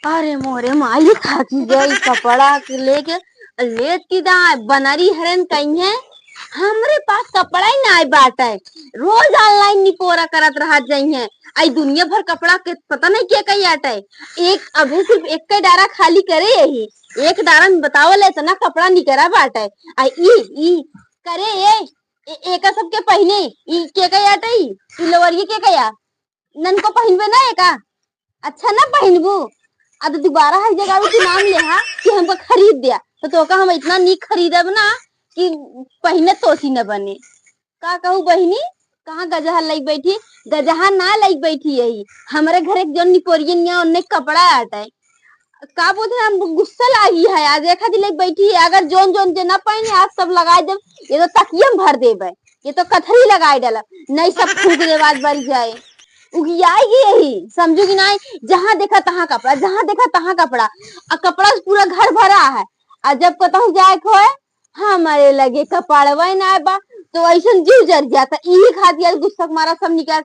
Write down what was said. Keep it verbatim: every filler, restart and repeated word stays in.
अरे मोरे माई, थाकी गई कपड़ा के लेके। लेत की दा बनरी हरन कहीं है, हमरे पास कपड़ा ही ना बाटे। रोज online निपोरा करत रहत जाई है। आई दुनिया भर कपड़ा के पता नहीं के कई आटे। एक अभी सिर्फ एक डारा खाली करे यही, एक डारा में बतावल इतना कपड़ा निकरा बाटे। आई ई ई करे ये ए, एका सबके पहिने, ई के कई आटे, ई ई लोवरिये के कया? ननको पहिनबे ना एका? अच्छा ना पहिनबू? अब दोबारा हर जगह तू नाम लेहा कि हमको खरीद दिया, तो तोका हम इतना नीक खरीदब ना कि पहिने तोसी न बने। का कहू बहिनी, कहाँ गजहा लई बैठी? गजहा ना लई बैठी यही। हमरे घर एक जौन निपोरियन या उन्ने कपड़ा आटे। का बोलते हैं, हम गुस्सा लागी है आज, एक आदि लई बैठी है, अगर जौन जौन जे ना पहिने आज सब लगाई देब, ये तो तकिया में भर देबे, ये तो कथरी लगाई डालब, नहीं सब फूंक देब आज बरी जाए। उगियाई की यही, समझू कि नहीं? जहाँ देखा तहाँ कपड़ा, जहाँ देखा तहाँ कपड़ा, आ कपड़ा से पूरा घर भरा है। आ जब कतहूँ जाए के होए, हमरे लगे कपड़वा ना बा, तो ऐसन जीव जर जाता। इही खातिर आज गुस्सा के मारा सब निकाल